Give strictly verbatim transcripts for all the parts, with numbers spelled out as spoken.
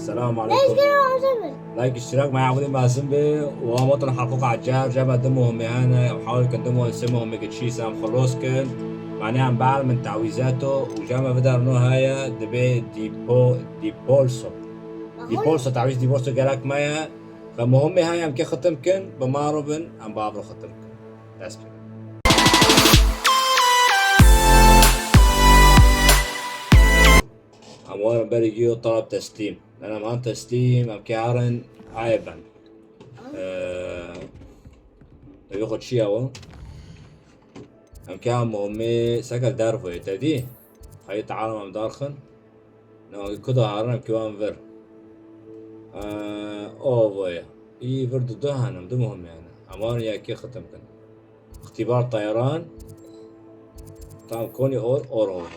السلام عليكم. Like اشتراك مع عبودي مازن بي وامطن حقوق عجاب جاب دمهم هنا وحاول كن دمهم سمهم كتشيس ام خلوص كن. معناها ام بعل من تعويذاته وجامع بدر نو هايا دبي ديبو ديبولسو. ديبولسو تعويذ ديبولسو جالك مايا. فمهم هاي ام كي ختم كن بمارو بن ام بابرو ختم كن. That's it. Em werin berî giyo talab teslîm. Em han teslîm, em kê herin ayê ben. Eee, ev xwe çi ye we? Em kê muhimê sekel dervoyê te dî. Hayê teala em darxin. Na, ku da herin em kê wan vir. Eee, o voye. Î vir du du henim, du muhimê hene. Em werin yekê xitim kin. Îxtîbar teyeran. Tam konî or, or, or.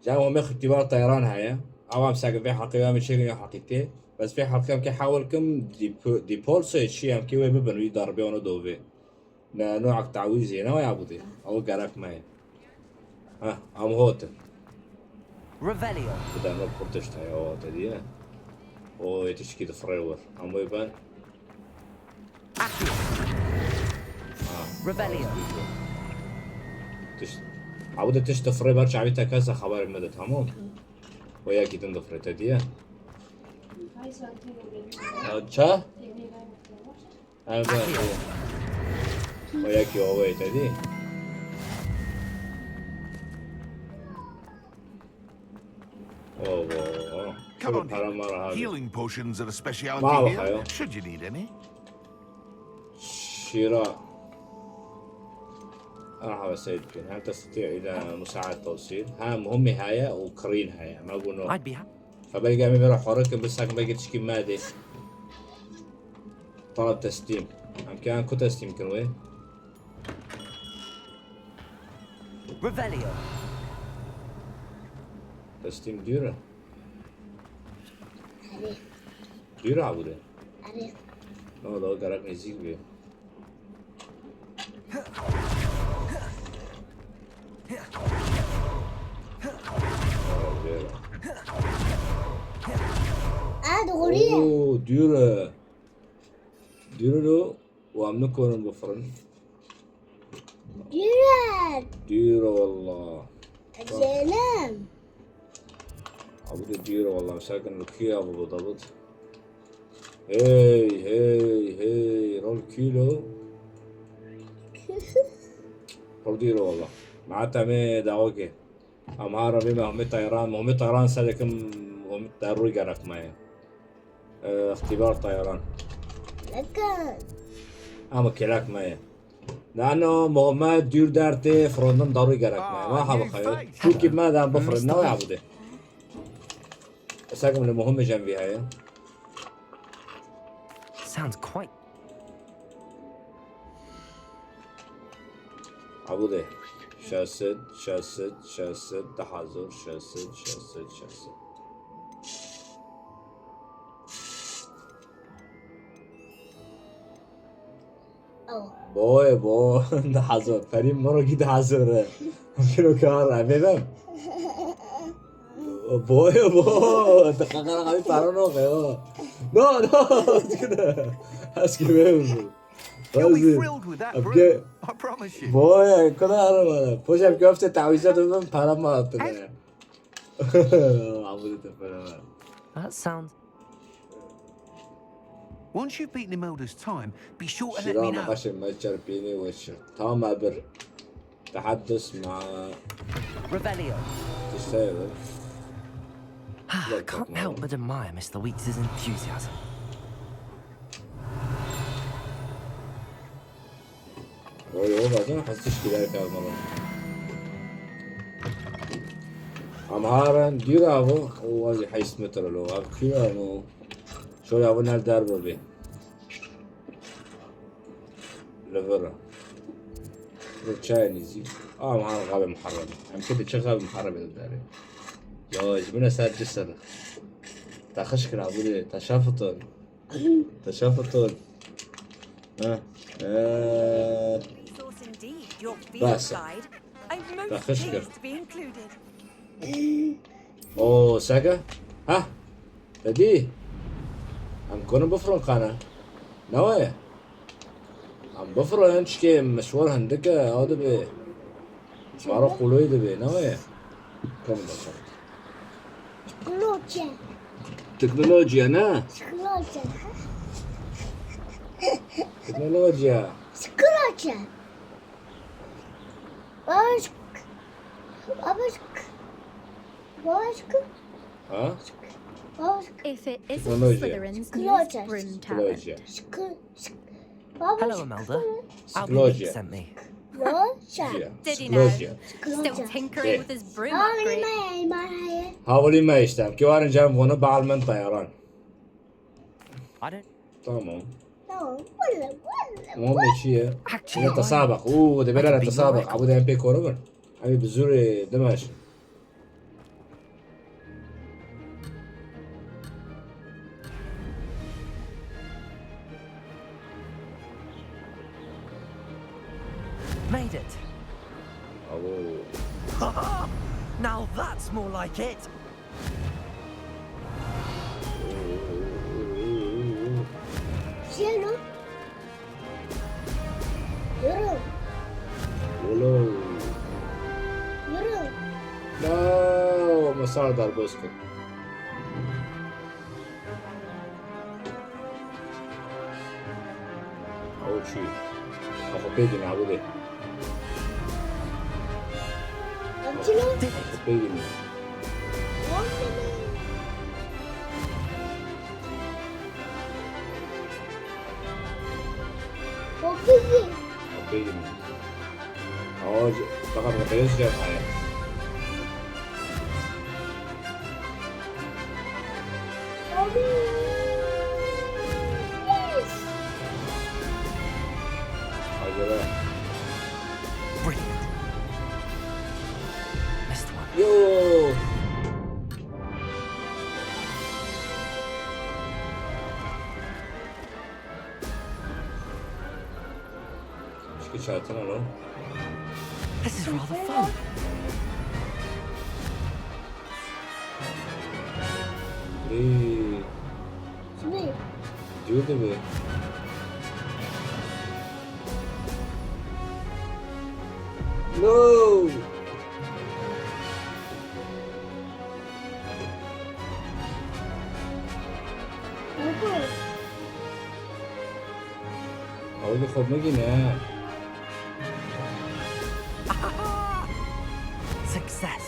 Cem Homê xitîbar teyran heye. Ew em seke vê heqê em çêkin ya heqîtê. Bes vê heqê em kê hewil kim dîpo-, dîpolsoyê çi em kê wê bibin wî darbê wana dovê. Ne, noek tawîzê ne waya bûdê. Ew gerek me ye. Heh, em hotin. Revelio. Bi der no pir tişt heye, o te diye. O yê tişkî difirê wir. Em wê ben. Accio. Ha. Revelio. Tişt. Ew de tişt difirê ber çavî te kesa xeberê me de, tamam. O yekî din difirê te diye. Ha, ça? Evet, evet. O yekî o wê te dî. Oh, oh, oh. Come on, param var abi. Healing potions are a speciality here. Should you need any? Şira. Merhaba Seyit Pin. Hal testatiya ila musaad tawsil? Ha, muhimmi haya u kirin haya. Ma bunu. I'd be happy. Fa belki em ê vera xwarin kin, bi sakin belki tişkî me dê. Talab teslîm. Em kê an ku teslîm kin wê? Revelio. Teslîm dûr e. Erê. Dûr e bûre. Erê. No, da gerek nêzîk bê. Aa, doğru ya. Oo, dûr e. Dûr e lo, û em nikarin bifirin. Dûr e. Dûr e wallah. Canım. Abi de dûr e wallah. Sakin li kî ya bu da bit. Hey, hey, hey, rol kîlo. Rol dûr e wallah. Ma temê dawakê. Em ha revê me Homê Tayran, Homê Tayran sedekim, Homê Tayran rû gerek me ye. Ee, îxtîbar Tayran. Lekin. Ama kelek me ye. Nano, Mohamed, dûr dertê, firondin darû gerek me ye. Ma heba xeyo. Çûkî me de bifrin, ne waya bide. Esakim li muhim jemvî heye. Sounds quite. Abu de. Şesit, şesit, şesit, daha zor, şesit, şesit, şesit. Oh. Boy, bo, daha zor. Perim moro ki daha zor. Kilo kar, eve ben. Boy, bo, te kakara kami paro no khayo. No, no, aşkım. You'll be thrilled with that brew. I promise you. Boy, kadar araba. Hocam köfte tavizat ben param attı. Abu de para var. That sounds Once you've beaten Imelda's time, be sure to let me know. Şira nexeşê me çerpînê weşir. Tam ebir. Tehaddus ma. Revelio. Tiştê ev. I can't help but admire Mister Weeks' enthusiasm. Oy, o bazen hastış gider kalmalı. Ama haren dira bu, o vazi heist metre lo, abi kira no. Şöyle abi nel der bu bir. Levera. Bu çay nizi. Ama haren gabe muharrem. Hem kedi çe gabe muharrem edin der. Ya, jibine ser cisedi. Taxış kira bu de, taşafatın. Taşafatın. Ha. Ee. Bas. Taxış kir. O seke. Ha. Te dî? Em konin bifrin qane. Ne wayê? Em bifrin, çikê mişwar hindik e, ew dibe. Çara qûloyê dibe, ne wayê? Kom da çar. Şikoloçe. Teknolojiye, ne? Şikoloçe. Teknolojiye. Şikoloçe. Babişk. Babişk. Babişk. Ha? Babişk. If it isn't Teknolojiye. Slytherin's Şikoloçe. Newsbroom talent. Teknolojiye. Şikol-, şik-, Hello, babişk. Imelda. Albie Meek Şikolojiye. Sent me. Şikoloçe. Did he know? Şikolojiye. Still tinkering with his broom upgrade. Hawlî me, me. Hawlî me işte. Ki warin cem bunu balmen tayaran. I don't Tamam. Tamam. Wala, wala, Tamam, wala. Ne çi ye? Actually, Yine I, tasabak. Oo, de I bela could be your tasabak. Michael. Abu de M P koru mu? Abi bir zürü demeş. Made it. Abo. Now that's more like it. Cielo. Yürü. Oğlum. Yürü. Ya, masar darboz kır. Ew çû. Ew xwe pê dîne, ew dê. Ew çi ne? Xwe pê dîne. Xwe pê dîne. Xwe pê dîne. Ew, fakat xwe pê dîne. Acele. Brilliant. Missed one. Yo. Çikî çatin alo. This is rather fun. Hey. Çi bê? Dûr dibe. No! Baba. Ew li xwe bigîne. Success.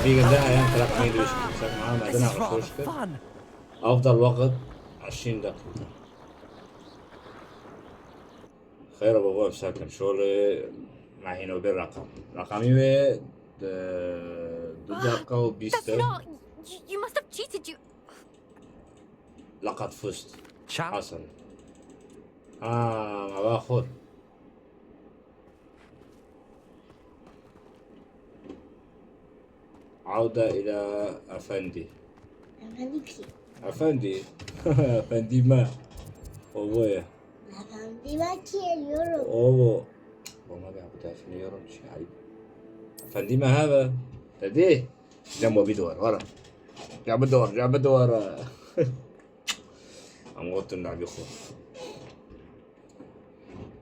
Abi gende ayağın kırak meyli üstü. Sen bana This is neden rather hoş kır? Fun. Afdal vakit عشرين دقيقة. Xeyr baba, ev sakin. Şolê me hîno bê reqam. Reqamî wê di du deqa û bîst That's e. Not. You, you must have cheated. You. Laqad fust. Çal. Hasan. Ha, me va xwe. Awda ila efendî. Efendî kî? Efendî. Efendî me. Ovo ye. Efendî me kî ye, yorum? Ovo. Bana bir bu defne yorum şey ayıp. Efendî me heve. Dedi. Cem o bir duvar var. Cem bir duvar, cem bir duvar. Ama otur ne bir xo.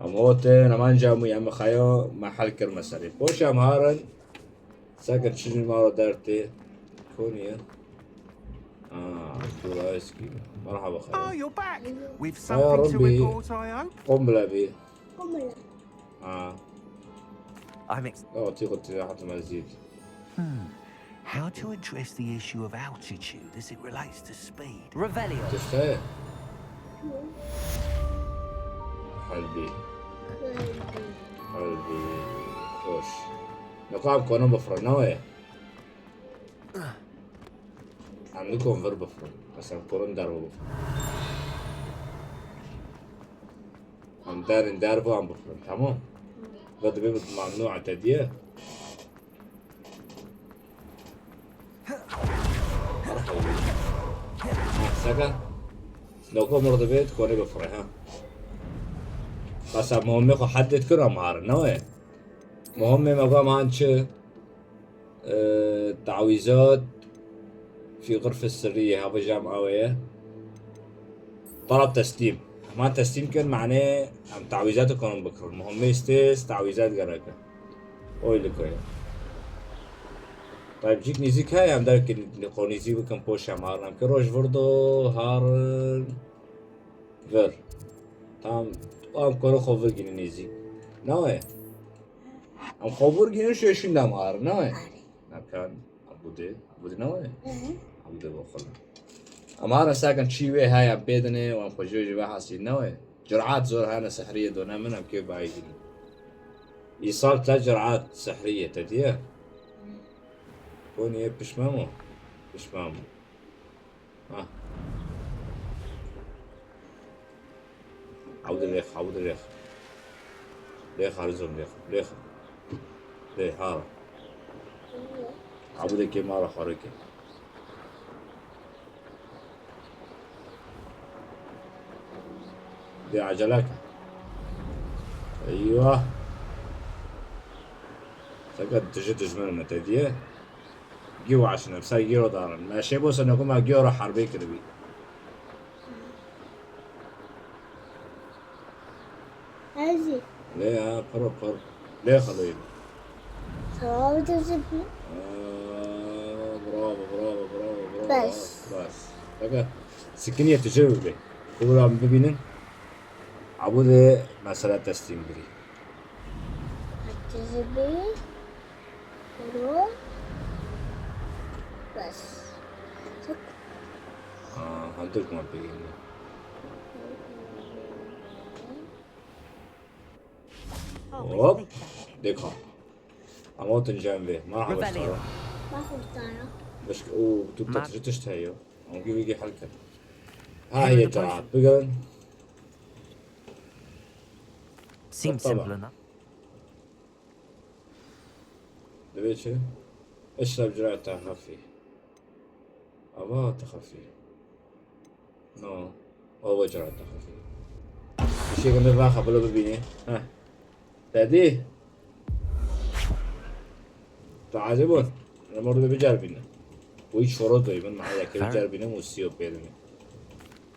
Em otin, em anca mû, em xeya me hel kir meselê. Poşa em harin, sekir çi ji mala dertê. Koniye. Aa, Abdullah Eski. Merhaba xeya. Oh, you're back. With Xeya something to Rabbi. Report, I hope? Qom bile bî. Qom bile. Ha. I'm ex- Oh, tî qut tî rahat mezid. Hmm. How to address the issue of altitude as it relates to speed? Revelio. Tişteye. Helbî. Helbî. Xoş. Niqab kono bifrinaye. Em nikon vir bifrin. Mesela koron derve bifrin. Em derin derve em bifrin. Tamam. Ve dibe bi mamnû etediye. Noko mor dibê, dikonê bifire, ha. Bes em muhimmê xwe hedê dikir, em harin, ne wê? Muhimmê me got, em han çi? Ee, تعويذات في غرفة سرية, hava jam awe ye. طلب تسليم. Em han teslîm kin, manê em تعويذات konin bikirin. Muhimmê stêz, تعويذات gerek e. Oy li ku ye. Tayyip cîk nîzîk heye, em derkê li xwe nîzî bikin, poşê em harin em ki roj virdo, harin vir. Tam, em kore xwe virgînin nîzî. Nawe? Em xwe virgînin şê şûnde em harin, nawe? Nakan, Abudê, Abudê nawe? Abudê bo xwe. Em harin sakin çî wê heye em pê dinê û em xwe jê jî vehasîn, nawe? Curat zor hene sehriyê done min em kê bayî gînin. Îsal te curat sehriyê te diye. Koniyê pişmamo. Pişmamo. Ha. Awde lêx, awde lêx. Lêx harizon lêx. Lêx. Lê hara. Awde ke mara xarike. Dê acele ke. Eyvah. Seke tije dijmin me te diye. Gî waşine, ser gîro darin. Me şê bo sene ku me gîro herbê kiribî. Ezî. Lê ya, piro pir. Lê xeleyim. Sağ ol, teşekkür. Aa, bravo, bravo, bravo, bravo. Bes. Bes. Fakat sikiniye tije bibê. Kubra bibînin. Abû de mesela teslîm birî. Tije bî. Ro. Bes. Aa, handir kuma pegîne. Hop. Deka. Ama o tencan ve. Merhaba. Revelio. Merhaba. Başka o tu Ma- tatlı tişt heyo. Ama gibi bir halka. Ha, iyi, tamam. Bugün Seems simple enough. Divê çi? Eşreb cira te xefî. Ava te xefî. No. Ava cira te xefî. Işê ginde vaxa bilo bibînî. Heh. Te dî? Tu ecêb bûn? Em orada bicerbîne. Bu hiç horoz doymun. Mahalleke bicerbîne, musiyo pêdine.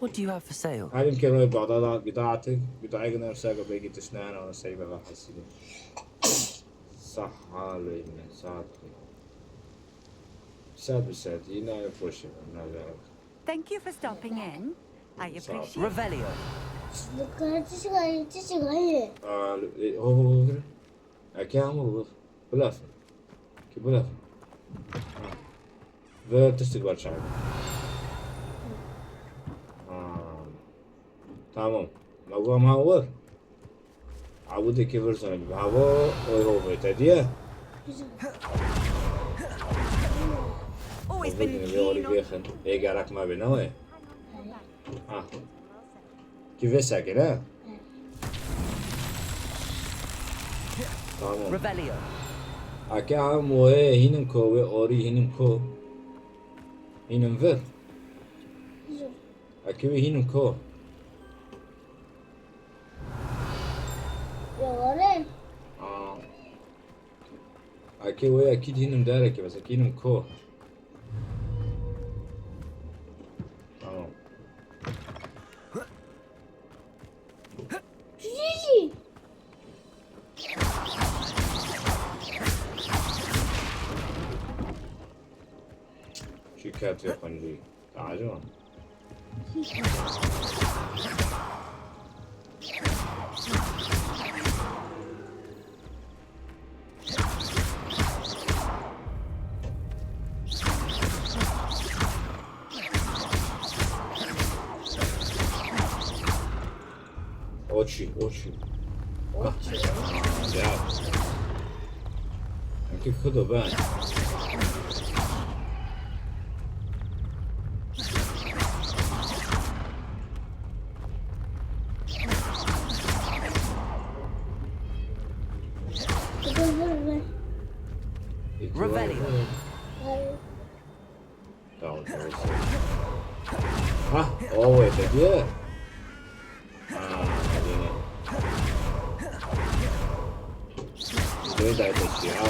What do you have for sale? Halim ke roy bada bidaatik, bidaayek ne emsaka belki tişnana ona seybe ve hasili. Sah halime, saat. Saat bi saat, yine aynı proje. Thank you for stopping in. I appreciate it. Revelio. Aa, e, ho, ho, ho, ho. Eke amur bu. Bilaf. Ki bilaf. Ha. Ve tiştik var çay. Ha. Tamam. Magam ha var. Abûdekî vir zane bi havo, oy ho ve te diye. Always been keen on. Ê gerek me be ne oye. Ha. Ki ve seke ne? Tamam. Revelio. Ake am oye hînin ko ve orî hînin ko. Hînin vir. Ake ve hînin ko. Yore. Aa. Ake we ekîd hînim dereke, bes ekî hînim ko. Tamam. Cici. Şu ket ve xunci. Acaba. Oçi, oçi. Oçi. Ah, ya. Anche kudo ben. Revelio. Tamam, tamam. Ha, o wê te diye. Ha, yine. Wê dayê te çi, ha.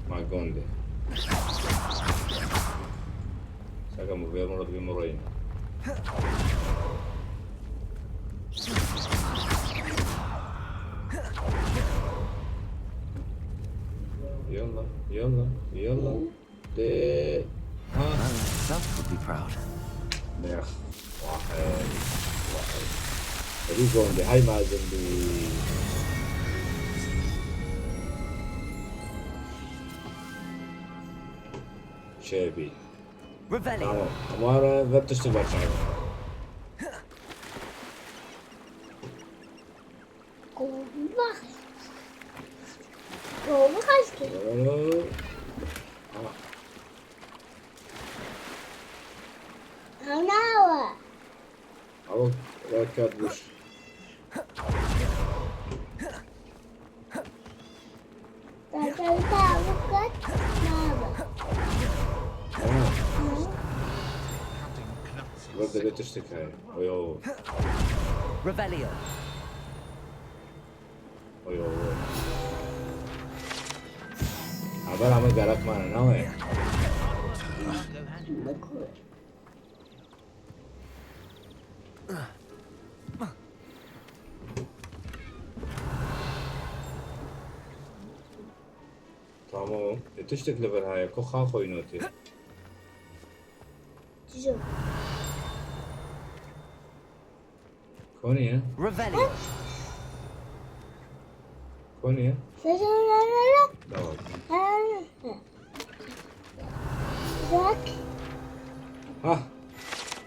Ma gondê. Saka mu vê muro dibê muro yine. Yalla, yalla, yalla. De. Ha. Well, self would be proud. Neh. Wahey. Wahey. Rî gondê, hay mazin bî. Şey bî. Revelio. Tamam. Ama ara ver tiştî başlayalım. Kovboy. Kovboy kaçtı. Ee, ha. Ana. Ama rakat boş. Zaten tavuk kaç. Baba. Ha. Hı. Burada bir tiştek heye. Oy, oy. Revelio. Oy, oy, oy. Haber ama gerek mana, ne o ya? Tamam. E, tiştek li vir heye, ku xa xwe yî notê. Tijok. Konî ye? Revelio. Konî ye? Sezon. Devam. Bak. Hah.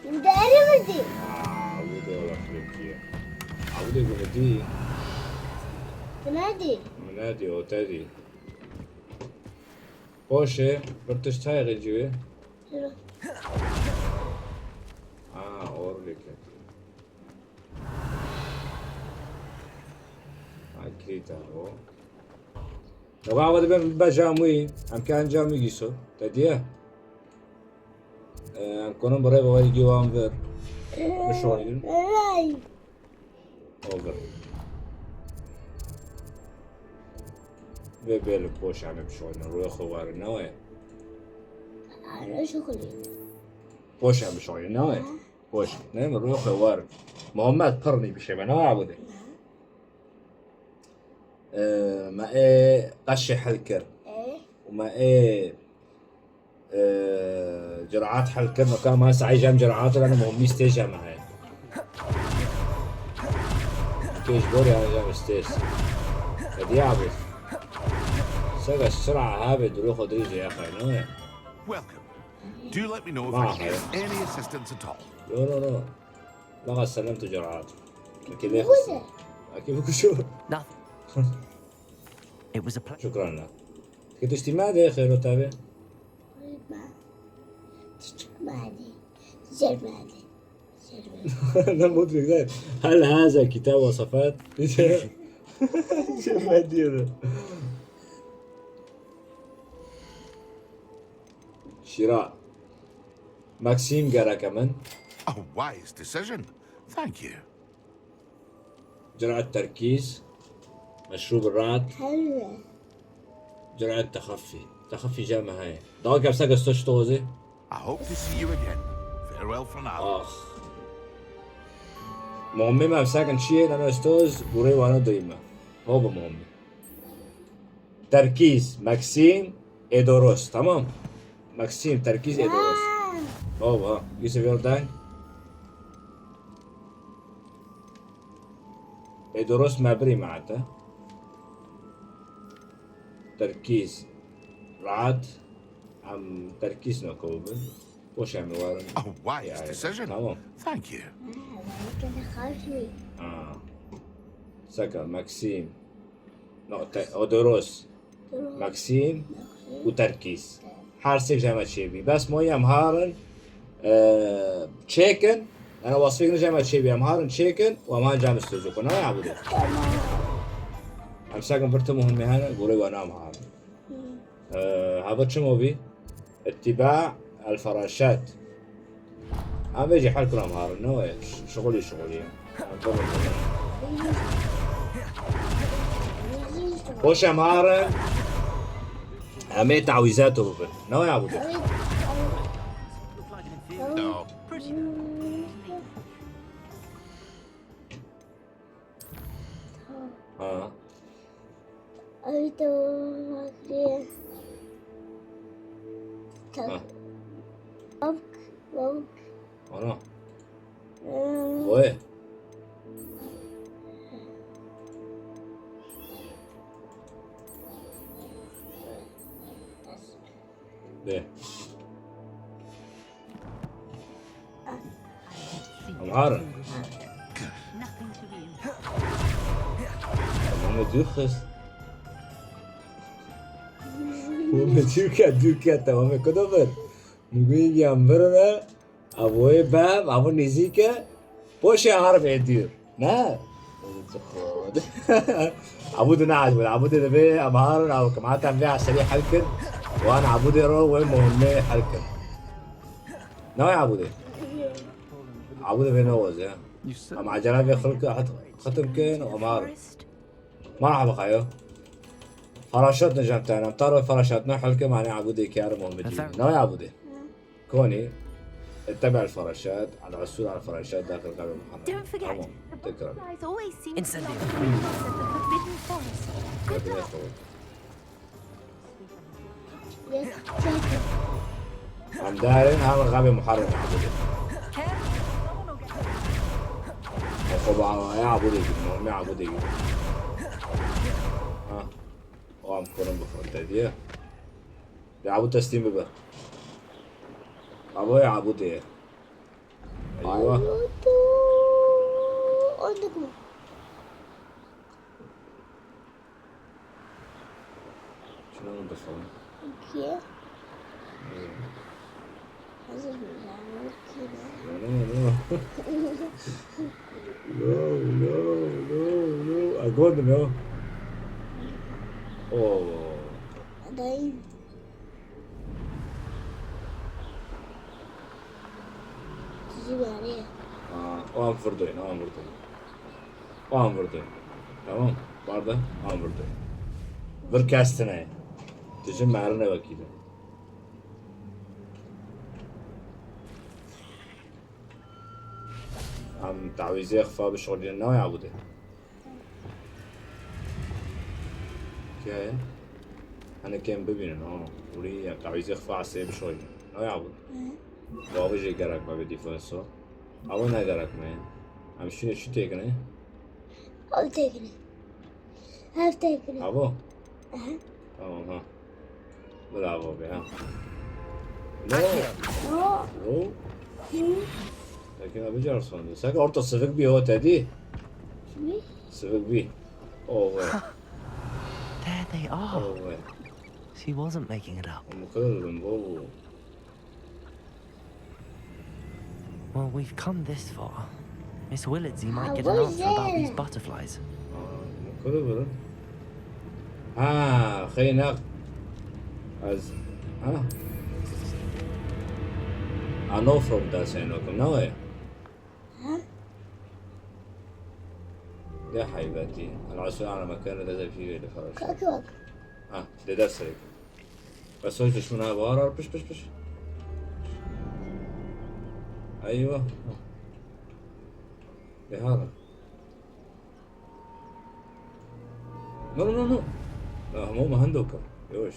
Deri mi di? Aa, bu da olabilir diye. Abi de bunu değil. Bu ne di? Bu ne diyor, o da değil. Boşe, bir tişt çay gıcığı. Yürü. Aa, orada. Ay, krita o. Ew ava dibe min bibe cam wî, em ke encam wî gîso. Te diye? Em konin bi rê bi werî gîwan vir. Bişonînin. Over. Vê bê li poş em bişonînin. Rûyê xwe werin, ne wê? Poş em bişonînin, ne wê? Poş. Ne mi rûyê xwe werin. Muhammed pirnî bişê me, ne wê abudê? Ee, me ê qeşê hel kir. Ee? Û me ê, ee, ciraat hel kir. Meka ma sahî jem ciraat lane muhimî stêj jem heye. Kêj bor ya jem stêj. Hediye abi. Sega şira abi duru xodri zeyafay, ne? Welcome. Do let me know if I can be of any assistance at all. No, no, no. Maga selam tu ciraat. Akî lê xistin. Akî bikuşu. Nothing. It was a pleasure. Şükran la. Ki tiştî me de xêro tabi. Tiştî me de. Zer me de. Zer me de. Ne mutlu güzel. Hal haza kitab ve safat. Zer me diyor. Şira. Maxim gereke min. A wise decision. Thank you. جرعة تركيز، مشروب الرعد، جرعة تخفي. تخفي جامعة هاي. دعوة كبسة قصة شتوزي. I hope to see you again. Farewell for now. آخ. مهمة ما مساكن شيء، لأنه أستوز بوري وانا دايما. هو مهمة. Terkîz, Maxîm, Êdoros, tamam? Maxîm, Terkîz, Êdoros. Wow. Hop, ha. Yusuf Yordan. Êdoros me birî me heta. Terkîz, Rahat. Em Terkîz ne kovbin. Boş em warin. A wise decision. Tamam. Thank you. Ha. Saka, Maxîm. No, te, Odoros. Maxîm. û terkîz. Her sêk ji me çêbî. Bes moyî em harin, e, çêkin. Ena wasfêk ne ji me çêbî. Em harin çêkin û em han cem stûzû xwe. Ne ya bûde. Em sekin vir tim hûn me hene, gorê we nam harin. E, hava çi movî? Ittiba el feraşat. Em vê jî hel kiram harin, ne wê? Ş-, şixulî, şixulî. Em birin. Xoş em harin. Em ê tawîza tu bibin. Ne wê ya bûde? Ha. Ay, tamam, bakayım. Tamam. Ha. Bak, bak. Ana. Hmm. Oy. De. Em harin. Mehmet Yurxis. Mehmet Yurxis, Yurxis, tamam, kuda ver. Min guyî em virine, ev wê be, ev nêzîk e. Poşê harb ê dûr. Ne? Abû de ne acibin. Abû de divê em harin, ew kim hate em vê eserî hel kir. Wan Abû de ro wê muhimmê hel kir. Ne wê Abû de? Abû de vê ne waz ya. Em acele vê xilk het-, xetim kin û em harin. Merhaba xayo. Feraşat ne cem tane. Em tar ve feraşat ne hel kir, mane Abû de kiyar muhimmê dî. Ne wê Abû de? كوني اتبع الفراشات، على العثور على الفراشات داخل غابة محرمة. Don't forget, تمام. The تكرم. Butterflies always seem to Incendio. Belong to the forbidden forest. Good luck. Yes, yes. Em darin ha غابة محرمة عبودي. Careful, someone will get hurt. خب يا عبودي، المهم يا عبودي. ها. وام كورن بفرت هديه. De Abû teslîm bibe. Abo ya Abû dê. Eywa. Çina min bixewe. Kiye? Hazır mı? No, no, no. No, no, no, no. I got them, yo. Oh. Adayım. Sizi var ya. Aa, o an vurdayın, o an vurdayın. O an vurdayın. Tamam, barda, o an vurdayın. Vur kestine. Tüzün merine vakîde. Em tawîzê xifa bi şixulînin nayê Abûdê. Kê ye? Hene kêm bibînin, ha. Urî em tawîzê xifa esê bişixulînin. Nayê Abûdê. Hı. Bavê jê gerek me bi defenso. Ama ne gerek me? Em şîne çi têkine? Ew têkine. Ev têkine. Abo? Aha. Tamam ha. Bravo be ha. No. No. No. Hı. Peki ne bicarson? Sen orta sivik bir o tedi. Kimi? Sivik bir. Oh, we. There they are. Oh, we. She wasn't making it up. Ama kırıldım bu. Well, we've come this far. Miss Willardsy might get an answer about these butterflies. Aa, bu kadar. Ha, xeynak. Az, ha? I know from that same look, no way. Hı? Ya haybeti. El asu ana makarna da zafi ve de faraş. Kalk bak. Ha, de ders. Bes o düşmana var, piş, piş, piş. Eyvah. Lehara. No, no, no, no. La, hemo ma hendo ka. Yoş.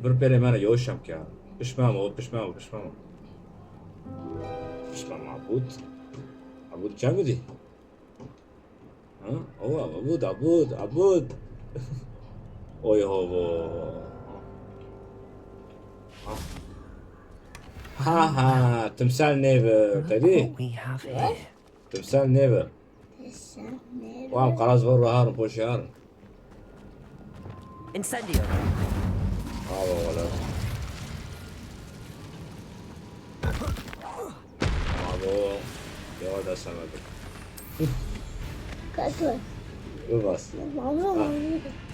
Bir pere mana yoş am ka. Pişmam o, pişmam o, pişmam o. Pişmam Abûd. Abûd çagu di? Ha? Awa, Abûd, Abûd, Abûd. Oy hovo. Ha. Ha ha, timsal nêve, tedî? Look what we have here. Timsal nêve. Timsal nêve. Wa, qaraz ver raharin, poşiyarin. Incendio. Bravo, wala. Bravo. Yavaş da sana bir. Kaçma. Dur bas. Bravo. Ha.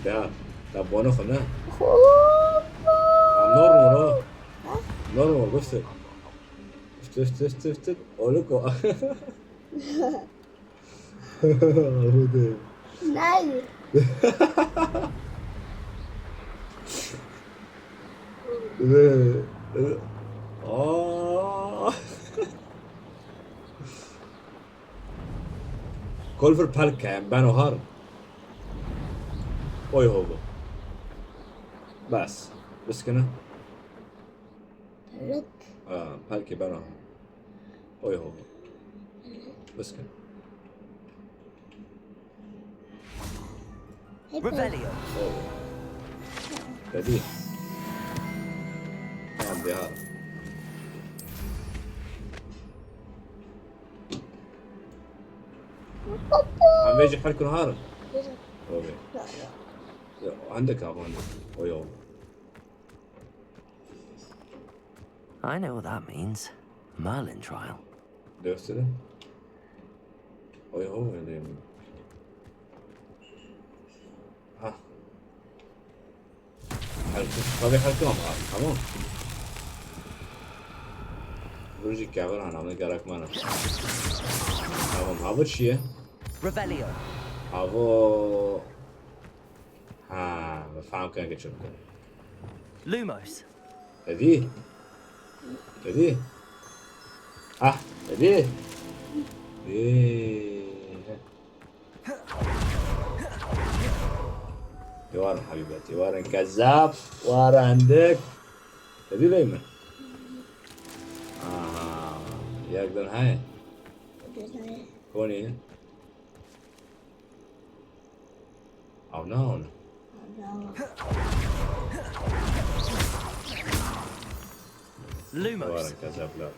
Ya, ya bunu xwe ne? Hoppa. Ha, normal o. Ha? Normal, göster. Üstü, üstü, üstü, üstü. Oğlum o. Arode. Nein. Ve, ve, aa. Kolfer pelke, ben o har. Oy hobo. Bas. Biskine. Pelk. Aa, pelke ben o. Oy hobo. Biskine. Revelio. Oh. Te dî. Tamam, dê har. Em vê jî her kun har. Oy. Ya, ya. Ya, عندك abi, عندك. Oy, oy. I know what that means. Merlin trial. Dörsene. Oy, oy, öyle mi? Ha. Herkes, tabii herkes ama, tamam. Burcu kâver anamı gerek bana. Tamam, ha bu şey. Revelio. Ha bu. Ha, befhem kan geçiyor. Lumos. Hadi. Hadi. Ah, hadi. Ee. Dê werin hebîbetî, werin kezzab, werin dik. Hadi lê min. Aha, yek din heye. Konî? Ew ne, ew ne? Lumos. Werin kezzablar.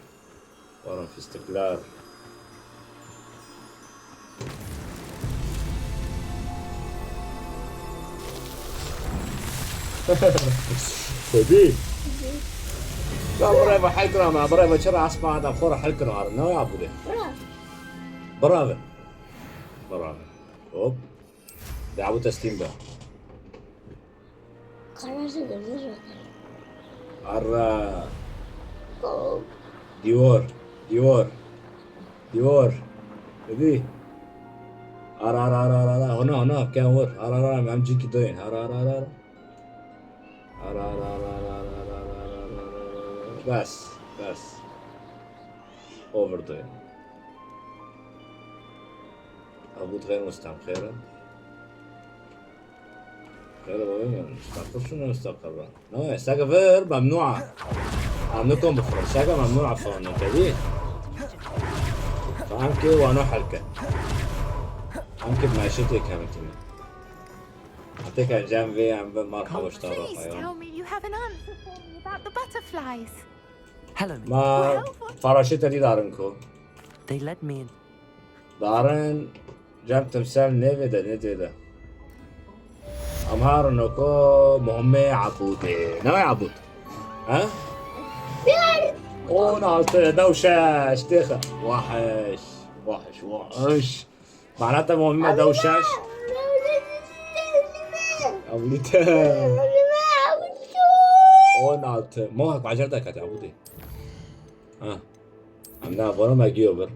Werin fîstiklar. Xwedî. Ya birayê me hel kira me, birayê me çira esma da xwe re hel kira, ne ya bûde. Bravo. Bravo. Bravo. Hop. Dê ew teslîm be. Kararı verir. Ara. Oh. Diyor. Diyor. Diyor. Hadi. Ara, ara, ara, ara, ara. Hona, hona. Ken vur. Ara, ara, ara. Em cîkî doyên. Ara, ara, ara, ara. Ara, ara, ara. Bes. Bes. Over doyên. Abûd xêr, Mustem xêr e. Xêr e, bavê min, mustaqil şûn, mustaqil be. Ne, sege vir, memnû e. Em nikom bixwin, sege memnû e, fewne, te dî? Em kê wano helke. Em kê meşetê kevin tîne. Hatê ke cem vê, em bi mar Come, hawişta please roxa ya. Tell me you haven't answered for me about the butterflies. Hello, mate. Ma paraşût te dî darin ku. They let me in. Darin cem timsel nêvê de, nêdê de. Em harin ku muhimmê Ebûdê. Ne Ebûd? Ha? On altı, dew şeş, têxe. Wehiş, wehiş, wehiş. Mana te muhimme dew şeş. Ewlî te. On altı. Mohek bacar da ket Ebûdê. Ha. Em ne, vano me giyo bir.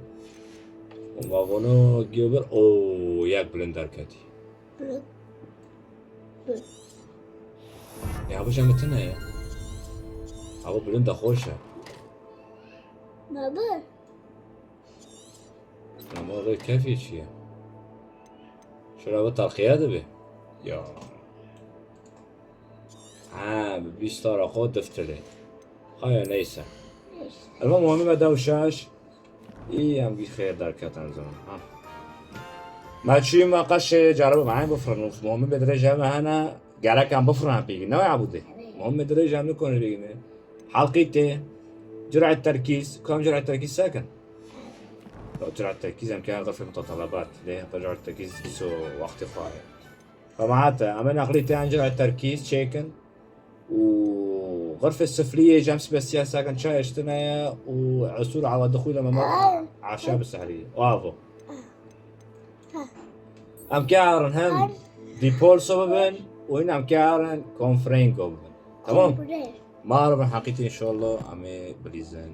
Ma vano giyo bir. Oo, yek bilind derketî. Bilind. Ya bu jemi tine ya. Abi bilind de xweş e. Baba. Ama vê kefê çi ye? Şura bi tarxiya dibe. Ya. Ha, bi bîst ara xwe diftirê. Haya neyse. Elma muhamî me dew şaş. Î em bî xêr derketin ziman. Ha. Me çî me qeşê caribe me bifrin. Muhamî me dirêj heme hene. Gerek em bifrin pêgî. Ne ya bûdê. Muhamî me dirêj em nikone pêgî. Halqî tê. Cür'et terkîz. Kam cür'et terkîz sekin. Cür'et terkîz em kê her defê mutatalabat. Lê heta cür'et terkîz so wextê xwe ye. Xemaate, em ê neqlî tê an cür'et terkîz çêkin. û xirfê sifriyê jî em spesiyal sakin çay eştine ye û esûr awa dixwîne me ma aşa bi sehrî. Avo. Em karin hem Dipolso bibin û hîn em karin Confrenco bibin. Tamam? Mar bin heqîtî inşallah em ê bilîzin.